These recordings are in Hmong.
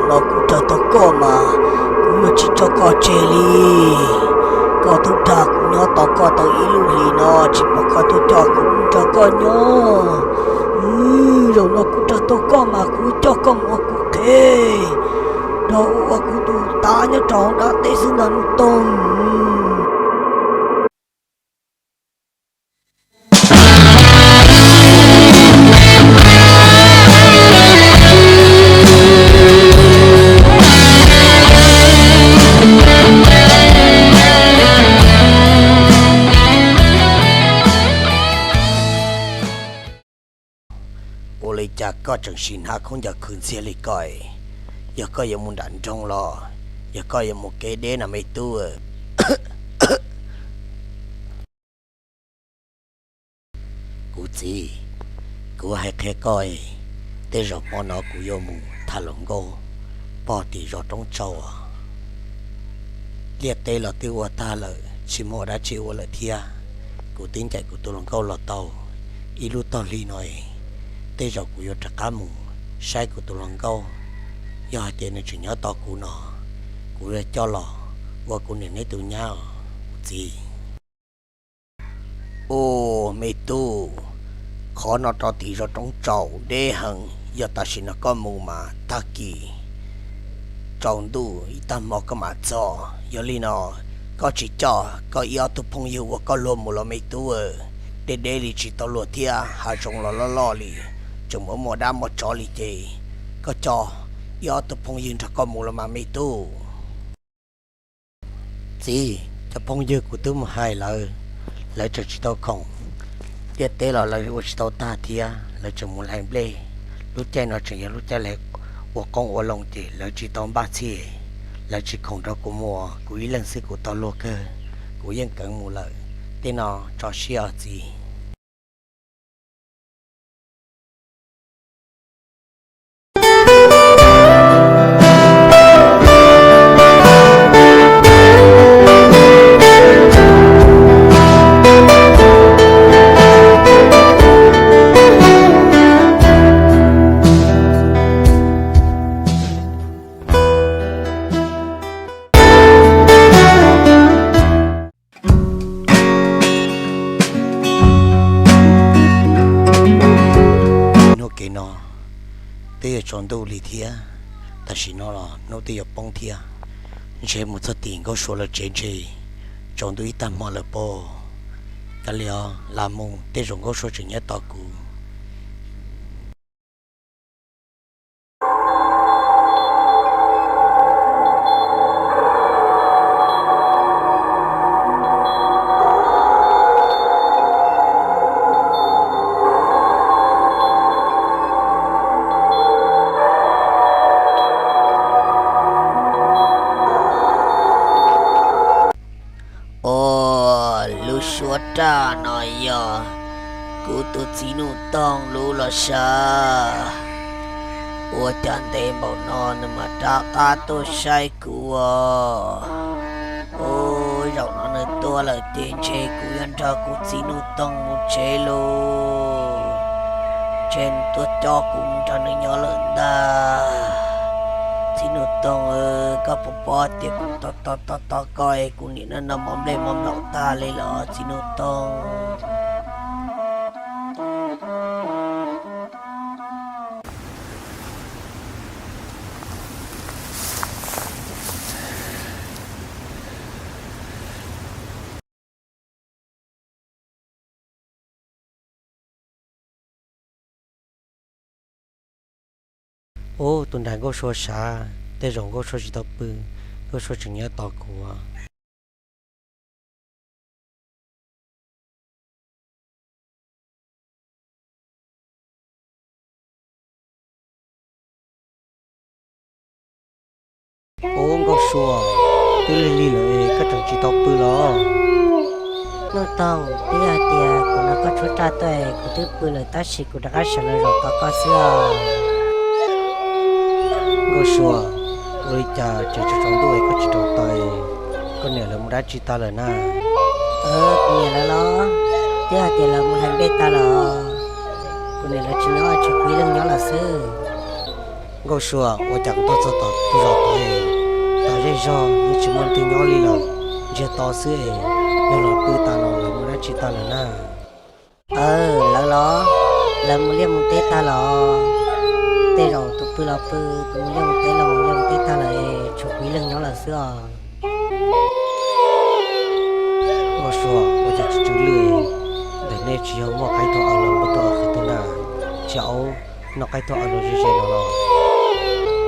Los kuv raws tau koj mas kuv yuav tsis tso koj tseg li. Koj twb dag kuv nyob tos koj tau ib lub hlis no tsis pom koj tuaj coj kuv mus nrog koj nyob. Zaum no kuv raws tau koj mas kuv coj koj mus ua kuv qhev, nrog ua kuv tus tav nyob rau hauv dab teb xwb ntag Nuj Toog. Ua li cas koj tseem sim hnav khaub ncaws khwv ntxiag li koj? Yog koj yuav mus nram nroog los yog koj yuav mus kev deb no me tub? Kuv txiv, kuv hais qhia koj, tej zaum hmo no kuv yuav mus tham hluas nkauj pog tim zos Roob Tsau. Liaj teb los twb ua tag lawm, tsis muaj dab tsi ua lawm thiab. Kuv twb ncaim kuv tus hluas nkauj los tau ib lub tog hli no, tej zaum kuv yuav rov qab mus saib kuv tus hluas nkauj. Yog hais tias nws tseem nyob tos kuv no, kuv yuav coj los ua kuv niam neb tus nyab os kuv txiv. Ub, me tub, qhov no rau tim zos Roob Tsau deb heev, yog tam sim no koj mus mas tag kis tsaus ntuj ib tag hmo koj mam txog. Yog li no, koj tsis coj koj ib ob tug phooj ywg uas koj luag mus los me tub, deb deb li tsis tau luag thiab, hav zoov los loj loj li, tseem muaj muaj dab muaj tsov li ces koj coj ib ob tug phooj ywg nrog koj mus los mas me tub. Txiv, cov phooj ywg kuv twb mus hais lawv, lawv tseem tsis tau khoom. Liaj teb los lawv ua tsis tau tag thiab, lawv tseem mus hlais nplej. Lub caij no tseem yog lub caij lawv ua qoob ua loo ces lawv tsis tau npaj txhij, lawv tsis khoom nrog kuv mus, kuv ib leeg xwb kuv tau luag kawg, kuv yeej kheev mus lawm. Tej no tso siab os txiv. Hnub kev no twb yuav tsaus ntuj li thiab, tam sim no los hnub twb yuav poob thiab. Ntshe mus txog tim Nkauj Sua lawv tsev ntshe tsaus ntuj ib tag hmo lawm pob. Kav liam, lam mus, tej zaum Nkauj Sua tseem nyob tos kuv. Ua, lub suab raj no yog kuv tus txiv Nuj Toog lub los sav. Ua cas ntev npaum no nws mam rov qab tuaj saib kuv os. Ub, zaum no nws tuaj lawm ces ntshe kuv yuav nrog kuv txiv Nuj Toog mus tsev lauj. Ntshe nws tuaj coj kuv mus nrog nws nyob lawm ntag. Txiv Nuj Toog, koj puas paub tias kuv tos tos tos tos koj es kuv niam no no mov nplej mov nplaum tag li los txiv Nuj Toog. Ub, tus nrag Nkauj Sua sav, tej zaum Nkauj Sua tsis tau pw, Nkauj Sua tseem nyob tos kuv. Ub, Nkauj Sua, twb lig lig lawm koj tseem tsis tau pw los? Nuj Toog, twb yog hais tias kuv hnov koj tshuab raj tuaj kuv twb pw lawm tab sis kuv rov qab sawv los zaum tos koj xwb os. Nkauj Sua, ua li cas tseem tsaus ntuj es koj tsis rau taws, koj niam lawv mus dab tsi tag lawm na? Kuv niam lawv los twb hais tias lawv mus hlais nplej tag lawm os. Kuv niam lawv tsis nyob, tsuas kuv ib leeg nyob lawm xwb. Nkauj Sua, ua cas kuv tuaj txog tom tus zos tod, tom zej zog yeej tsis muaj leej twg nyob li lawm, ntsiag to xwb es yog lawv pw tas los lawv mus dab tsi tas lawm na? Aw, lawv los, lawv mus liaj mus teb tag los, tej zaum tus pw los pw, tus mus liaj mus teb los mus liaj mus teb tag lawm, tshuav kuv ib leeg nyob lawm xwb os. Nkauj Sua, ua cas tsw tsw lwj, ntawm nej tsis yog muaj qaib tuag aws los npua tuag aws qhov twg na, tsis aub noj qaib tuag aws los ze ze no los?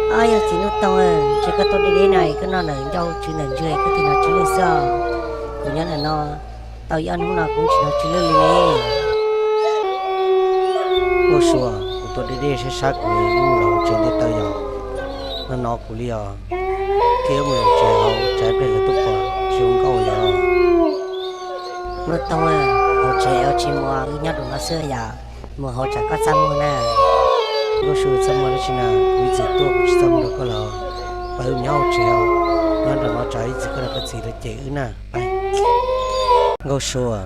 Ob, yog txiv Nuj Toog, ntshe koj tuaj deb deb na, koj noj ntawm ncauj tsw ntawm ntswg koj thiaj hnov tsw lwj xwb os. Kuv nyob ntawm no tau ib ob hnub no kuv tsis hnov tsw lwj li ne. Nkauj Sua, kuv tuaj deb deb sab sab kuv mus los hauv tsev nte taw yog no no kuv li os. Thiab mus los tsev hauv tsav pliag lawv tuaj pom tsis zoo nkauj yog. Nuj Toog, hauv tsev tsis mus, wb nyob rau no xwb yom, mus hauv tsam koj txaj muag na. Nkauj Sua, txaj muag dab tsi na, kuv ib txwm tuaj kuv tsis txaj muag rau koj los, pab wb nyob hauv tsev os, nyob nram no tsam ib txwm koj niam koj txiv lawv cem wb na. Nkauj Sua,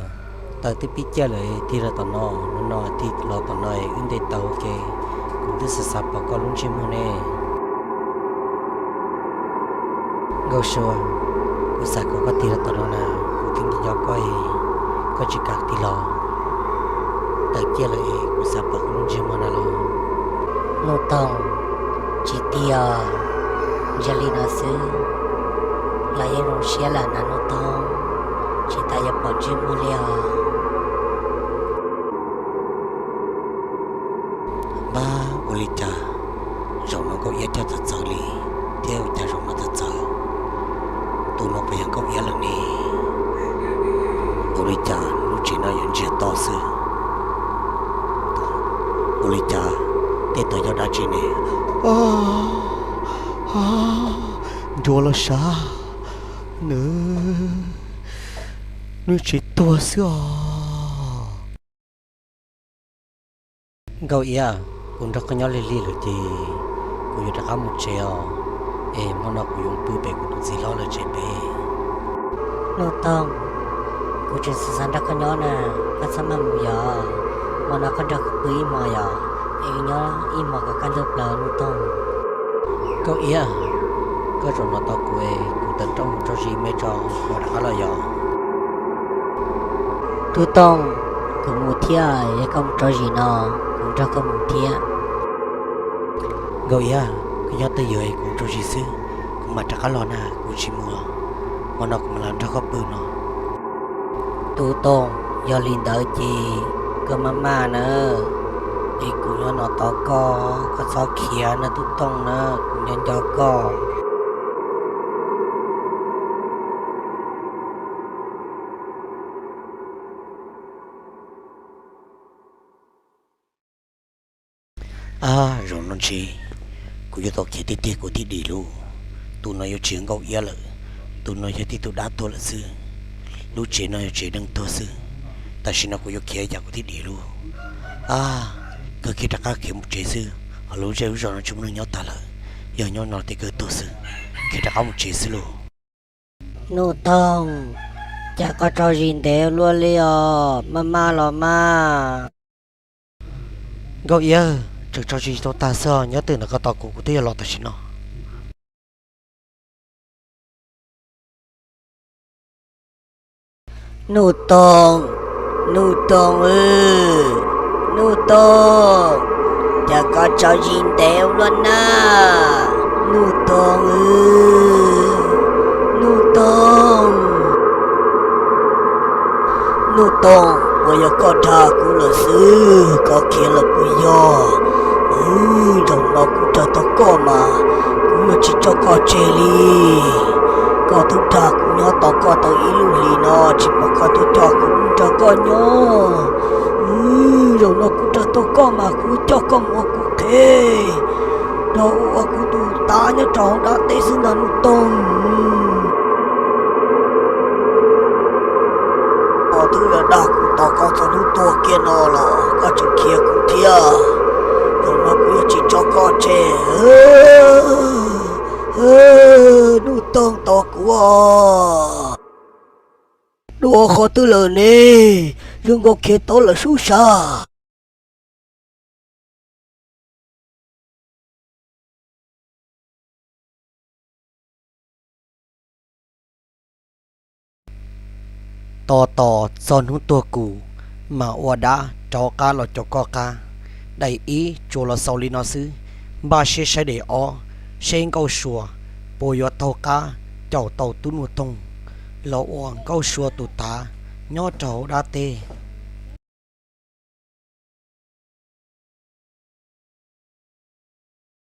taws twb pib ciaj lawm, tig los tom no, no no tig los tom no wb nte taw ua ke, kuv twb xav xav pom koj lub ntsej muag ne. Nkauj Sua, kuv xav kom koj tig los tom no na, kuv twb nco nco koj, koj tsis kam tig los. Taws ciaj lawm es kuv xav pom koj lub ntsej muag na los. Nuj Toog, tsis tig os, ntsia li no xwb los yeej zoo siab lawm na Nuj Toog, tsis tas yuav pom ntsej muag li os. Npab, ua li cas zaum no Nkauj Iab coj txawv txawv li thiab, ua cas zaum no txawv txawv? Tus no puas yog Nkauj Iab lawm ne? Ua li cas lub tsev no yuav ntsiag to xwb? Ua li cas tej tod yog dab tsi ne? Nruas los sav, nws, nws tsis tuag xwb os. Nkauj Iab, kuv nrog koj nyob lig lig lawm ces kuv yuav rov qab mus tsev os. Es hmo no kuv yuav pw pem kuv tus txiv hlob lawv tsev pem. Nuj Toog, kuv tseem xav xav nrog koj nyob na, koj txhob maj mus yom. Hmo no koj nrog kuv pw ib hmos yom, es nyob ib hmos kom kaj ntug plaws Nuj Toog. Nkauj Iab, koj zaum no tos kuv, kuv tawm rooj mus tso zis me tso, kuv rov qab los yom. Tub Toog, kuv mus thiab, yog koj mus tso zis no, kuv nrog koj mus thiab. Nkauj Iab, koj nyob twj ywm, kuv mus tso zis xwb, kuv mam rov qab los na, kuv tsis mus, hmo no kuv mam los nrog koj pw no. Tub Toog, yog li ntawd ces koj maj maj na, es kuv nyob no tos koj, koj txhob khiav na Tub Toog na, kuv nco nco koj. Ab, zaum no ntshe kuv yuav tau khiav tiag tiag kuv thiaj dim lauj. Tus no yuav tsis yog Nkauj Iab lawm, tus no yog tib tug dab tuag lawm xwb. Lub tsev no yog tsev neeg tuag xwb. Tam sim no kuv yuav khiav cas kuv thiaj dim lauj. Ab, kawg kiag rov qab khiav mus tsev xwb, ho lub zej lub zos no tsis muaj neeg nyob tag lawm. Yog nyob no ces kawg tuag xwb, khiav rov qab mus tsev xwb lauj. Nuj Toog, cas koj tso zis ntev luaj li os, maj maj los mas. Nkauj Iab, tseem tso zis tau tag xwb os, nyob twj ywm ntawm koj tos kuv, kuv twb yuav los tam sim no. Nuj Toog, Nuj Toog, Nuj Toog, cas koj tso zis ntev ua luaj na? Nuj Toog, Nuj Toog, Nuj Toog, puas yog koj dag kuv lawm xwb, koj khiav lawm puas yog? Zaum no kuv raws tau koj mas kuv yuav tsis tso koj tseg li. Koj twb dag kuv nyob tos koj tau ib lub hlis no tsis pom koj tuaj coj kuv mus nrog koj nyob. Zaum no kuv raws tau koj mas kuv coj koj mus ua kuv qhev, rau ua kuv tus tav nyob rau hauv dab teb xwb ntag Nuj Toog. Koj twb dag kuv tos koj txog hnub tuag kiag no los koj tseem khiav kuv thiab. Zaum no kuv yuav tsis tso koj tseg. Nuj Toog tos kuv os. Dua qhov twg lawm ne? Zoo nkaus khiav tau lawm sub sab. Tos tos txog hnub tuag kuv, mam ua dab rov qab los caum koj qab. Daim ib tsuas los xaus li no xwb, npaj siab saib daim ob, seb Nkauj Sua puas yuav taug qab caum tau Tub Nuj Toog los ua Nkauj Sua tus tav nyob rau hauv dab teb.